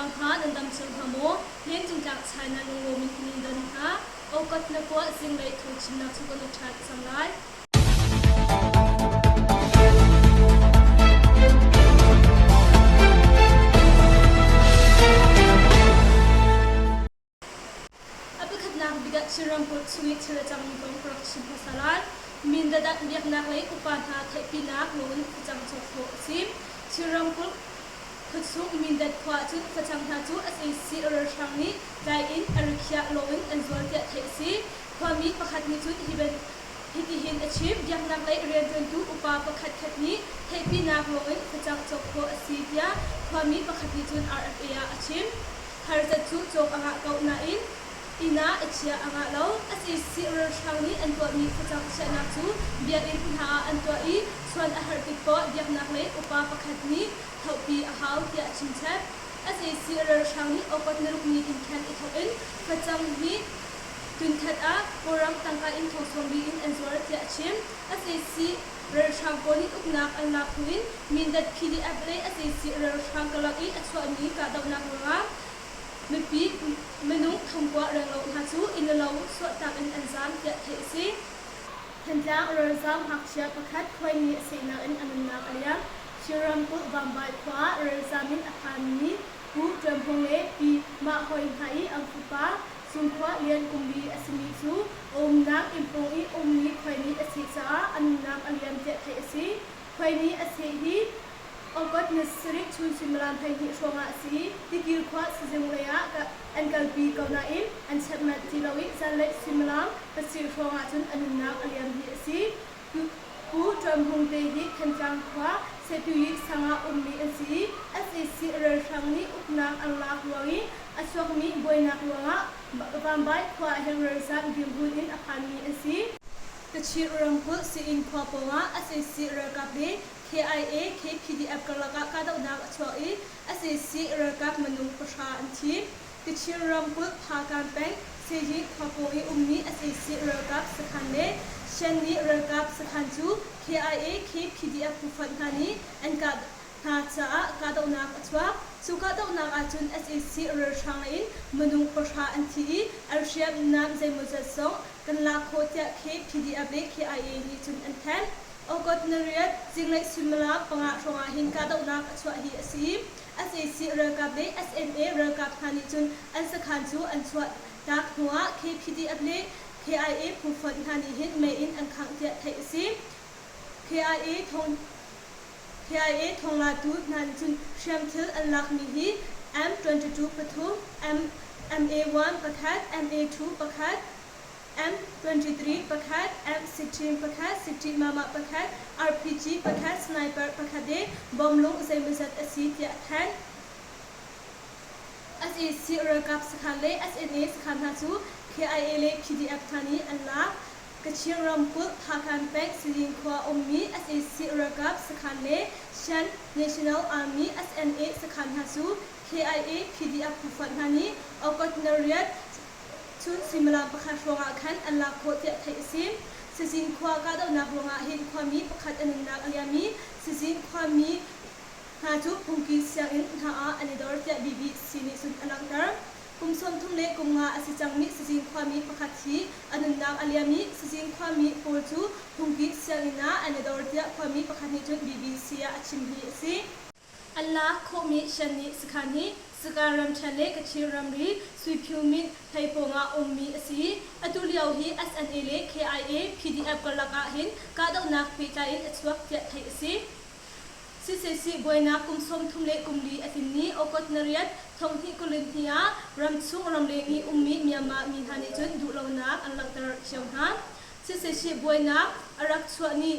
unau hna nan dam cio hna maw? Lencung tlak China lunglawm in kan in don hna. Okot na kuah zinglei thawngchimnak cu kan i ṭhat cang lai. A pakhatnak bik ah Chin ramkulh chung i thil a cangmi kong ka rak chim hmasa lai. Mindat biaknak lei upa hna theihpinak nawl in facang cawk khawh a si. Chin ramkulh khuachung Mindat khua ahcun facang hna cu sac ralhrang nih tlai in a rikhiah law in an zuar tiah theih a si. Khuami pakhat nih cun hi hitihin a chim, biaknak lei rianṭuantu upa pakhatkhat nih theihpinak law in facang cawk khawh a si tiah khuami pakhat nih cun RFA ah a chim. Harsat cu cawk a ngah ko nain inn ah a chia a ngah lo. Sac ralhrang nih an tuahmi facang chiahnak cu biakinn hna ah an tuah i chuan a herh tik poah biaknak lei upa pakhat nih thohpi a hau tiah a chimchap. Sac ralhrang nih August ni ruk ni in khan i thawk in facang hi tunkhat ah Kawlram tangka in thong sawmli in an zuar tiah a chim. Sac ralhrang pawl nih uknak an lak hnu in Mindat PDF le sac ralhrang karlak i a chuahmi kahdohnak ruangah mipi minung thongkua renglo hna cu inn le lo chuahtak in an zaam tiah theih a si. Thantlang ralzaam ngakchia pakhat khuaini a sehnak in a nunnak a liam. Chin ramkulh Vangbai khua ah ralzaam in a phanmi Pu Ṭuan Hmung le Pi Mah Hoi hna i an fapa Cungkhua Lian Kumli a simi cu a umnak innpawng i a ummi khuaini a si caah a nunnak a liam tiah theih a si. Khuaini a seh hi August ni sarih chun suimilam 12 hrawngah a si. Tikir khua sizung lei ah an kalpi ko nain an chep manh ti lo i zanlei suimilam pasarih hrawngah cun a nunnak a liam hi a si. Pu Ṭuan Hmung te hi Thantlang khua Setuyi sang ah ummi an si i sac ralhrang nih uknak an lak ruang i a chuakmi buainak ruangah Vambai khua ahhin ralzaam dirhmun in a phanmi an si. Kachin ramkulh Siin khua pawngah sac ralkap le KIA KPDF karlak ah kahdohnak a chuak i sac ralkap minung pahra an thi. Kachin ramkulh Phakan peng Seyin khua pawng i ummi sac ralkap sakhan le Shanni ralkap sakhan cu KIA KPDF phufonh hna nih an kah hna caah kahdohnak a chuak. Cu kahdohnak ahcun sac ralhrang lei in minung pahra an thi i an hriamnam zeimawzat zong kan lak khawh tiah KPDF le KIA nih cun an thanh. August ni riat zinglei suimilam panga hrawng ah hin kahdohnak a chuah hi a si. Sac ralkap le SNA ralkap hna nih cun an sakhan cu an chuah tak hnuah KPDF le KIA phu fonh hna nih hin mei in an khangh tiah theih a si. KIA thong KIA thawnglatu hna nih cun hriamthil an lakmi hi M22 pathum, M MA1 pakhat, MA2 pakhat, M23 pakhat, M16 pakhat, City Mama pakhat, RPG pakhat, Sniper pakhat le bomlung zeimawzat a si tiah a thanh. Sac ralkap sakhan le SNA sakhan hna cu KIA le PDF hna nih an lak. Kachin ramkulh Hpakant peng Sizing khua ummi sac ralkap sakhan le Shan National Army SNA sakhan hna cu KIA PDF phufonh hna nih August ni riat Cun suimilam pakhat hrawngah khan an lak khawh tiah theih a si. Sizin khua kahdohnak ruangah hin khuami pakhat a nunnak a liam i Sizin khuami hna cu phungki sianginn hna ah an i dor tiah bbc nih cun a langhter. Kum 30 le kum nga a si cangmi Sizin khuami pakhat hi a nunnak a liam i Sizin khuami pawl cu phungki sianginn ah an i dor tiah khuami pakhat nih cun bbc ah a chim hi a si. An lak khawhmi Shan nih sakhan hi Sagaing ramṭhen le Kachin ramri Suiphyumit hlei pawngah ummi a si. Atu lio hi SNA le KIA PDF karlak ah hin kahdohnak pehtlai in a chuak tiah theih a si. Siseh buainak kum 30 le kum li a tlin ni August ni riat thonghnih kulin hnih ah ramchung ramleng i ummi Myanmar mi hna nih cun duhlonak an langhter cio hna. Siseh buainak a rak chuah ni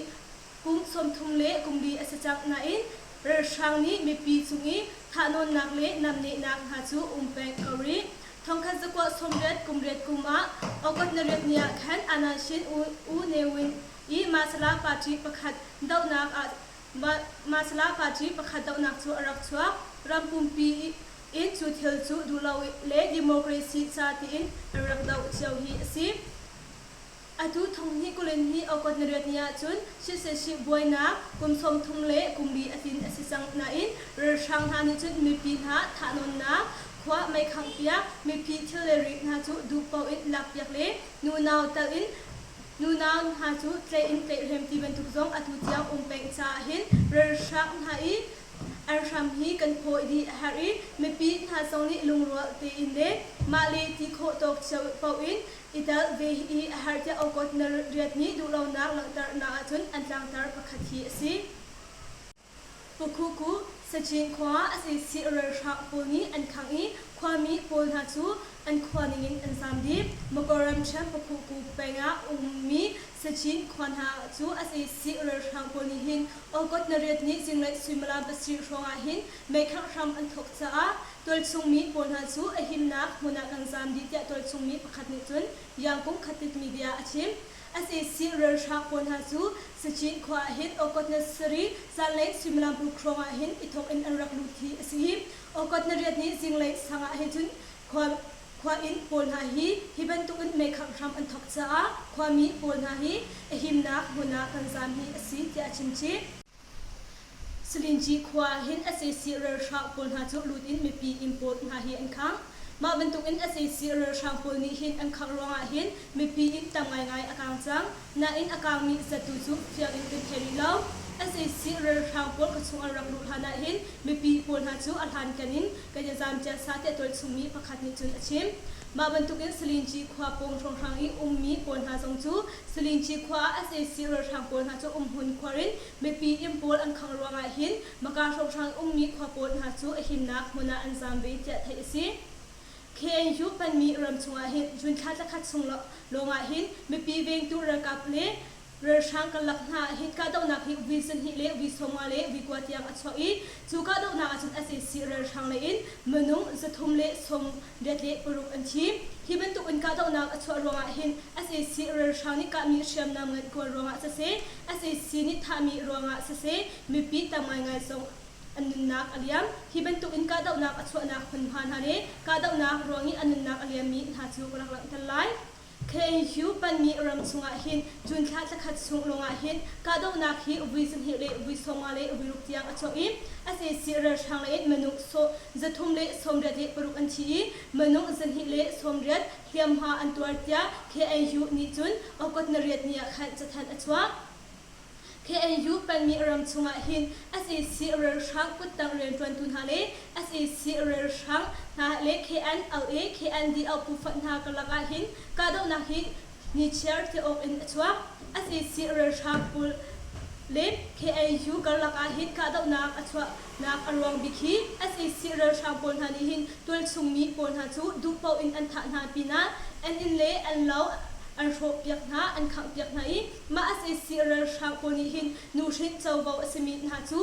Kum 30 le kum li a si cang nain ralhrang nih mipi cung i thahnawnnak le namnehnak hna cu um peng ko rih. Thongkhat zakua sawmriat kum riat kum ah August ni riat ni ah khan Anashin U Ne Win i Masala party pakhat dohnak ah Masala party pakhat dohnak cu a rak chuak. Ram pumpi in cu thil cu duhlo le democracy ca tiin an rak doh cio hi a si. Atu thonghnih 22 August ni riat ni ahcun siseh buainak kum 30 le kum li a tlin a si cang nain ralhrang hna nih cun mipi hna thahnawnnak, khua meikhanghpiak, mipi thil le ri hna cu duh paoh in lakpiak le nunau tal in nunau hna cu tlaih in tlaihhrem ti bantuk zong atu tiang um peng caah hin ralhrang hna i an hram hi kan phawi dih a herh i mipi hna zong nih lungrual tein le mah le ti khawh tawk cio paoh in i tel ve hi a herh tiah August na riat nih duhlonak langhternak ahcun an tlangtar pakhat hi a si. Pukhuku Sachin khua a si ralhrang pawl nih an khangh i khuami pawl hna cu an khua ningin an zaam dih. Mawkaw ramṭhen Pukhuku peng ah ummi Sachin khua hna cu a si ralhrang pawl nih hin August na riat ni zinglei suimilam pasarih hrawng ah hin meikhangh hram an thawk caah tualchung mi pawl hna cu a himnak hmun ah kan zaam dih tiah tualchung mi pakhat nih cun Yangkung Khatit media a chim. Sac ralhrang pawl hna cu Sachin khua ah hin August ni sarih zanlei suimilam paruk hrawng ah hin i thawk in an rak lut hi a si i August ni riat ni zinglei sang ah hin cun khua khua inn pawl hna hi hi bantuk in meikhangh hram an thawk caah khuami pawl hna hi a himnak hmun ah kan zaam hi a si tiah a chim chih. Salinci khua ah hin sac ralhrang pawl hna cu lut in mipi inn pawl hna hi an khang. Mah bantuk in sac ralhrang pawl nih hin an khangh ruangah hin mipi inn tam ngaingai a kaang cang. Nain a kaangmi zatu cu fiang in kan thei rih lo. Sac ralhrang pawl khuachung an rak luh hlan ah hin mipi pawl hna cu a hlankan in kan i zaam cia sa tiah tualchungmi pakhat nih cun a chim. Mah bantuk in Salinci khua pawng hrawnghrang i ummi pawl hna zong cu Salinci khua ah sac ralhrang pawl hna cu umhmun khuar in Mipi inn pawl an khangh ruangah hin Maka hrawnghrang ummi khua pawl hna cu a himnak hmun ah an zaam ve tiah theih a si. KNU panmi ram chungah hin June thla thlakhat chung lawngah hin mipi vengtu ralkap le ralhrang karlak hna ah hin kahdohnak hi vui 2 le vui 50 le vui kua tiang a chuak i cu kahdohnak ahcun sac ralhrang lei in minung 386 an thi. Hi bantuk in kahdohnak a chuah ruangah hin sac ralhrang nih kahmi hriamnam ngan kual ruangah siseh sac nih thahmi ruangah siseh mipi tam ngaingai zong an nunnak a liam. Hi bantuk in kahdohnak a chuahnak hmunhma hna le kahdohnak ruang i a nunnak a liammi hna cu ka rak langhter lai. KNU panmi ram chungah hin June thla thlakhat chung lawngah hin kahdohnak hi vui 2 le vui 50 le vui ruk tiang a chuak i sac ralhrang lei in minung 386 an thi i minung 280 hliamhma an tuar tiah KNU nih cun August ni riat ni ah khan cathanh a chuah. KNU panmi ram chungah hin sac ralhrang kuttang rianṭuantu hna le sac ralhrang hna le KNLA, KNDO phufonh hna karlak ah hin kahdohnak hi nichiar ti awk in a chuak. Sac ralhrang pawl le KNU karlak ah hin kahdohnak a chuahnak a ruang bik hi sac ralhrang pawl hna nih hin tualchung mi pawl hna cu duh paoh in an thah hna pinah an inn le an lo an hrawhpiak hna, an khanghpiak hna i Mah sac ralhrang pawl nih hin nuhrin covo a simi hna cu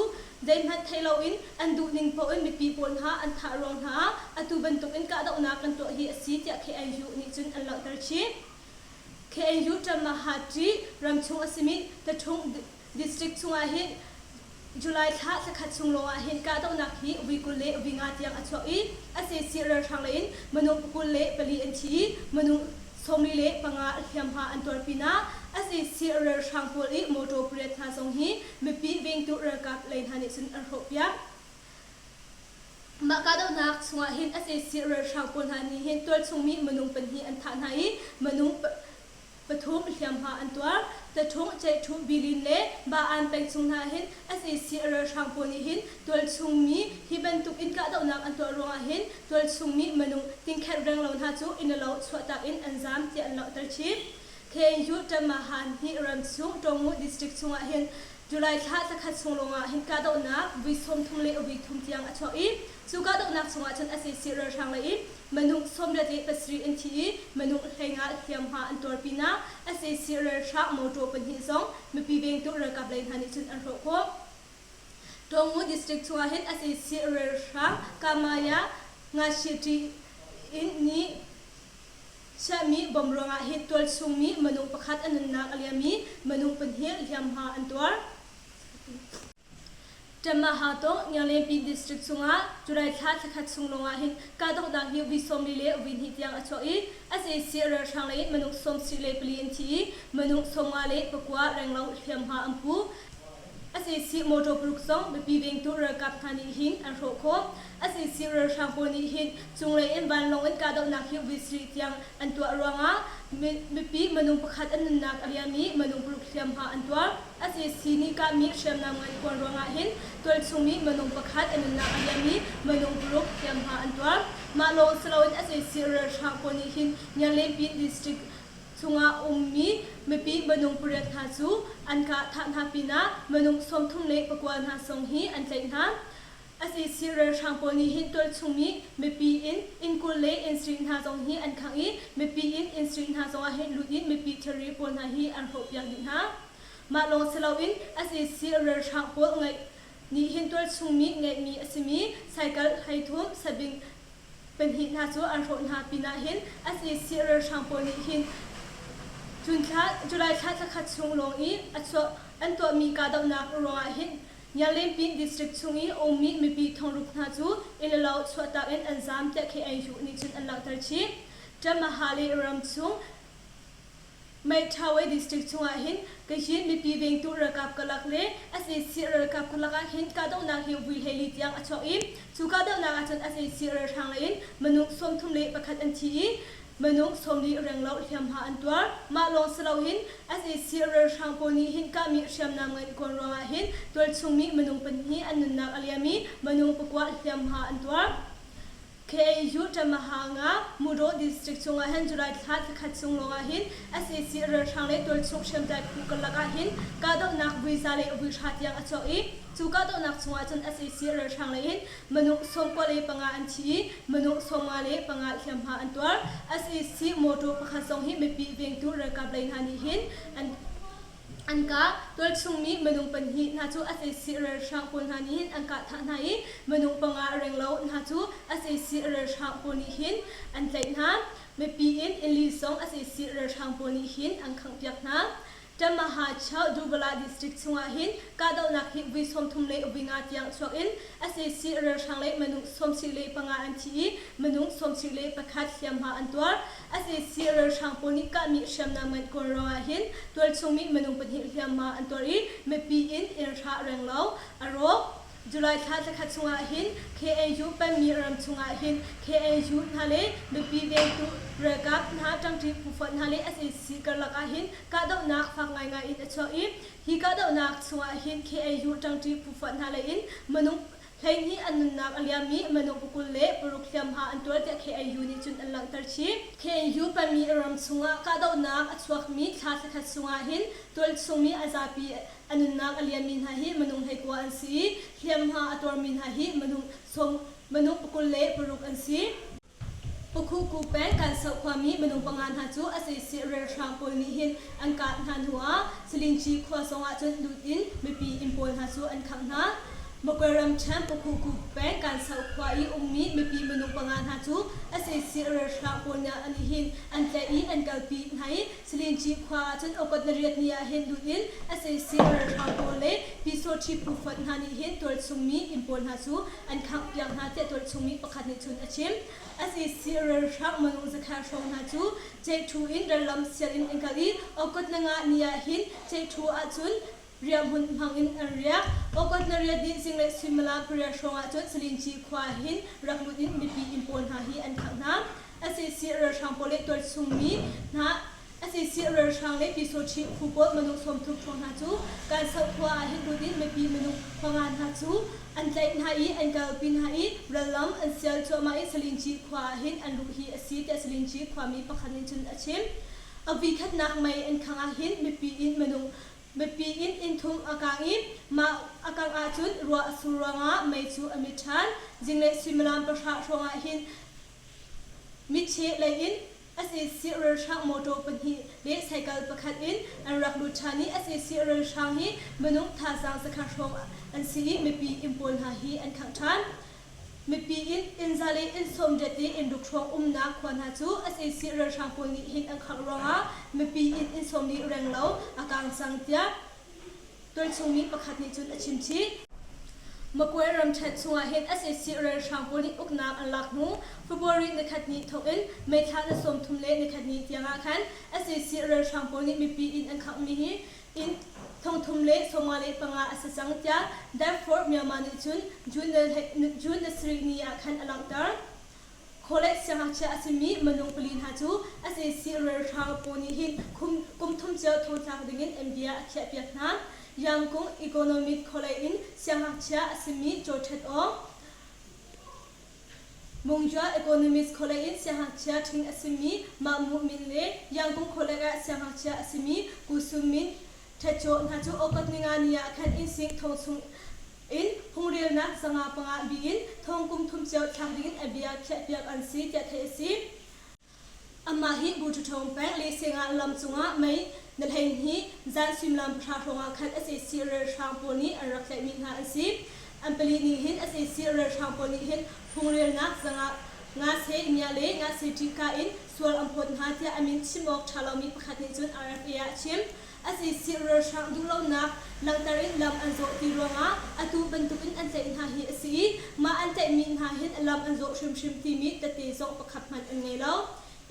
zeihmanh thei loin an duhning paoh in mipi pawl hna an thah ruang hna ah atu bantukin kahdohnak kan tuah hi a si tiah KNU nih cun an langhter chih. KNU Ṭamahati ramchung a simi Taṭhung district chungah hin July thla thlakhat chung lawngah hin kahdohnak hi vui 20 le vui nga tiang a chuak i sac ralhrang lei in minung 24 an thi i minung 45 hliamhma an tuar pinah sac ralhrang pawl i motor pariat hna zong hi mipi vengtu ralkap lei hna nih cun an hrawhpiak. Mah kahdohnak chungah hin sac ralhrang pawl hna nih hin tualchungmi minung pahnih an thah hna i minung pathum hliamhma an tuar. Taṭhung, Ceihṭhu, Bilin le Ba-an peng chung hna hin sac ralhrang pawl nih hin tualchung mi hi bantuk in kahdohnak an tuah ruangah hin tualchung mi minung tingkhet renglo hna cu inn le lo chuahtak in an zaam tiah an langhter chih. KNU Ṭammahan hi ramchung Tawngu district chungah hin July thla thlakhat chung lawngah hin kahdohnak vui 30 le vui thum tiang a chuak i cu kahdohnak chungah cun sac ralhrang lei in minung 77 an thi i minung 15 hliamhma an tuar pinah sac ralhrang motor pahnih zong mipi vengtu ralkap lei hna nih cun an hrawh khawh. Tawngu district chungah hin sac ralhrang Kamaya Ngashiti in nih chiahmi bom ruangah hin tualchung mi minung pakhat a nunnak a liam i minung pahnih hliamhma an tuar. Ṭammahatawng Ngianglenpi District chungah July thla thlakhat chung lawngah hin kahdohnak hi vui 40 le vui hnih tiang a chuak i sac ralhrang lei minung 74 an thi i minung 59 renglo hliamhma an pu. Sac motor paruk zong mipi vengtu ralkap hna nih hin an hrawh khawh. Sac ralhrang pawl nih hin cunglei in vanlawng in kahdohnak hi vui sarih tiang an tuah ruangah mipi minung pakhat an nunnak a liam i minung paruk hliamhma an tuar. Sac nih kahmi hriamnam ngan kuan ruangah hin tualchung mi minung pakhat a nunnak a liam i minung paruk hliamhma an tuar. Mah lawng si loin sac ralhrang pawl nih hin Ngianglenpin district chungah ummi mipi minung pariat hna cu an kah thah hna pinah minung 39 hna zong hi an tlaih hna. Sac ralhrang pawl nih hin tualchung mi mipi inn, inn 20 le inn sarih hna zong hi an khangh i mipi inn, inn sarih hna zongah hin lut in mipi thilri pawl hna hi an hrawhpiak dih hna. Mah lawng si loin sac ralhrang pawl ngeih nih hin tualchung mi ngeihmi a simi cycle 13, sabing pahnih hna cu an hrawh hna pinah hin sac ralhrang pawl nih hin June thla, July thla thlakhat chung lawng i a chuah an tuahmi kahdohnak ruangah hin Ngianglenpin district chung i ummi mipi thongruk hna cu inn le lo chuahtak in an zaam tiah KNU nih cun an langhter chih. Ṭamahale ram chung Meithawei district chungah hin Kayin mipi vengtu ralkap karlak le sac ralkap karlak ah hin kahdohnak hi vui 14 tiang a chuak i cu kahdohnak ahcun sac ralhrang lei in minung 31 an thi i minung 40 renglo hliamhma an tuar. Mah lawng si loin sac ralhrang pawl nih hin kahmi hriamnam ngan kuan ruangah hin tualchungmi minung pahnih an nunnak a liam i minung pakua hliamhma an tuar. KAU Ṭamahanga Mudaw District chungah hin July thla thlakhat chung lawngah hin sac ralhrang le tualchung hriamtlai phu karlak ah hin kahdohnak vui za le vui hra tiang a chuak i cu kahdohnak chungah cun sac ralhrang lei in minung 95 an thi i minung 55 hliamhma an tuar. Sac motor pakhat zong hi mipi vengtu ralkap lei hna nih hin an An kah. Tualchungmi minung pahnih hna cu sac ralhrang pawl hna nih hin an kah thah hna i minung panga renglo hna cu sac ralhrang pawl nih hin an tlaih hna. Mipi in innli zong sac ralhrang pawl nih hin an khanghpiak hna. Tamaha Chau Dubala district chungah hin kahdohnak hi vui 30 le vui nga tiang chuak in sac ralhrang le minung 75 an thi i minung 71 hliamhma an tuar. Sac ralhrang pawl nih kahmi hriamnam ngan kawl ruangah hin tualchungmi minung pahnih hliamhma an tuar i mipi inn inn hra renglo a rawk. July thla thlakhat chungah hin KNU pemmi ram chungah hin KNU hna le mipi vengtu ralkap hna ṭangṭi phufonh hna le sac karlak ah hin kahdohnak fak ngaingai in a chuak i hi kahdohnak chungah hin KNU ṭangṭi phufonh hna lei in minung 12 an nunnak a liam i minung 26 hliamhma an tuar tiah KNU nih cun an langhter chih. KNU pemmi ram chungah kahdohnak a chuakmi thla thlakhat chungah hin tualchungmi a zapi a nunnak a liammi hna hi minung 19 an si i hliamhma a tuarmi hna hi minung sawm minung 26 an si. Pakhuku peng Kansoh khuami minung panga hna cu sac ralhrang pawl nih hin an kah hna hnu ah Salingci khua zong ah cun lut in mipi inn pawl hna cu an khangh hna. Magwe ramṭhen Pakhuku peng Kansoh khua i ummi mipi minung panga hna cu sac ralhrang pawl nih hin an tlaih i an kalpi hna i Salingci khua ah cun August ni riat ni ah hin lut in sac ralhrang pawl le Pyisawṭhi phu fonh hna nih hin tualchungmi inn pawl hna cu an khanghpiak hna tiah tualchungmi pakhat nih cun a chim. Sac ralhrang minung zakhat hrawng hna cu Ceihṭhu in rallam sial in an kal i August na nga ni ah hin Ceihṭhu ahcun riahhmun hmang in an riak. August na riat dih zinglei suimilam pariat hrawng ahcun Salinci khua hin rak lut in mipi inn pawl hna hi an khangh hna. Sac ralhrang pawl le tualchungmi hna Sac ralhrang le Pyisawṭhi phu pawl minung 30 hrawng hna cu Kansoh khua ah hin lut in mipi minung panga hna cu an tlaih hna i an kalpi hna i rallam an sial cuahmah i Salinci khua ah hin an luh hi a si tiah Salinci khuami pakhat nih cun a chim. A voikhatnak mei an khangh ah hin mipi in minung mipi in inn thum a kang i mah a kangh ahcun ruah a sur ruangah mei cu a mit ṭhan. Zinglei suimilam pahra hrawng ah hin mitcheh lei in Sac ralhrang motor pahnih le cycle pakhat in an rak lut ṭhan i sac ralhrang hi minung thazaang zakhat hrawng an si i mipi inn pawl hna hi an khangh ṭhan. Mipi inn, inn za le inn sawmriat i inn ruk hrawng umnak khua hna cu sac ralhrang pawl nih hin an khangh ruangah mipi inn inn 40 renglo a kaang cang tiah tualchungmi pakhat nih cun a chim chih. Magway ramṭhen chungah hin sac ralhrang pawl nih uknak an lak hnu February nikhat ni thawk in May thla ni 30 le nikhat ni tiangah khan sac ralhrang pawl nih mipi inn an khanghmi hi inn 355 a si cang tiah Darfur Myanmar nih cun June ni sarih ni ah khan a langhter. College siangngakchia a simi minung pali hna cu sac ralhrang pawl nih hin kum thum cio thongtlak dingin an bia a khiahpiak hna. Yangkung Economic College in siangngakchia a simi Chaw Ṭhet Aung, Mungzua Economics College in siangngakchia ṭhing a simi Mah Mu Min le Yangkung College ah siangngakchia a simi Ku Sun Min Ṭhetchaw hna cu August ninga ni ah khan innsing thong chung in phungrelnak 505 bi in thong kum thum cio thlak dingin a bia khiahpiak an si tiah theih a si. Amah hi Bu Ṭhaṭhawng peng Lehseng lam cungah mei na 12 zan suimilam pahra hrawngah khan sac ralhrang pawl nih an rak tlaihmi hna an si. An pali ning hin sac ralhrang pawl nih hin phungrelnak zangah ngase ngia le ngase ṭihka in sual an phawt hna tiah a min chim awk ṭha lomi pakhat nih cun RFA ah a chim. Sac ralhrang duhlonak langhter in lam an zawh ti ruangah atu bantukin an tlaih hna hi a si i mah an tlaihmi hna hin lam an zawh hrimhrim timi tete zong pakhat hmanh an ngei lo.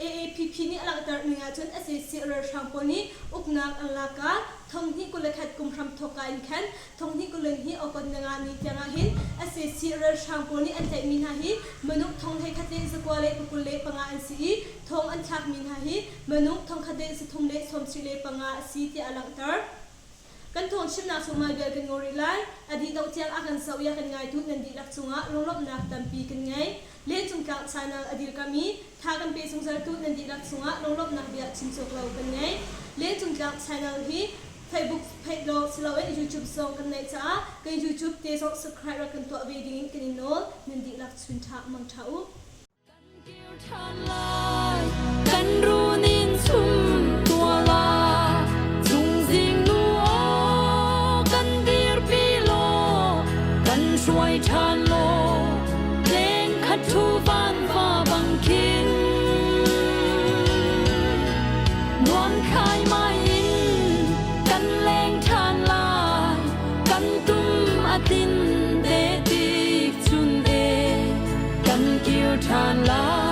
AAPP nih a langhter ning ahcun sac ralhrang pawl nih uknak an lak ah 2021 kum hramthawk ka in khan 2022 August ninga ni tiang ah hin sac ralhrang pawl nih an tlaihmi hna hi minung 11,925 an si i thong an thlakmi hna hi minung 1,375 a si tiah a langhter. Kan thawngchimnak chung mah vial kan ngol rih lai. A dih dongh tiang a kan zoh i a kan ngaitu nan dihlak cungah lunglawmhnak tampi kan ngei. Lencung tlang channel a dirkami tha kan pe zungzaltu nan dihlak cungah lunglawmhnak bia chim cawk lo kan ngei. Lencung tlang channel hi Facebook page lawng si loin YouTube zong kan neih caah kan YouTube te zong subscribe rak kan tuah ve dingin kan in nawl. Nan dihlak chun ṭha mang ṭha u. Kan runin chum tuala chungzing nu aw kan dirpi law kan hruai ṭhan law leng khat thu van va bang khin nuam khai mai in kan leng ṭhan lai kan tum a tin te tik chun e kan kir ṭhan lai.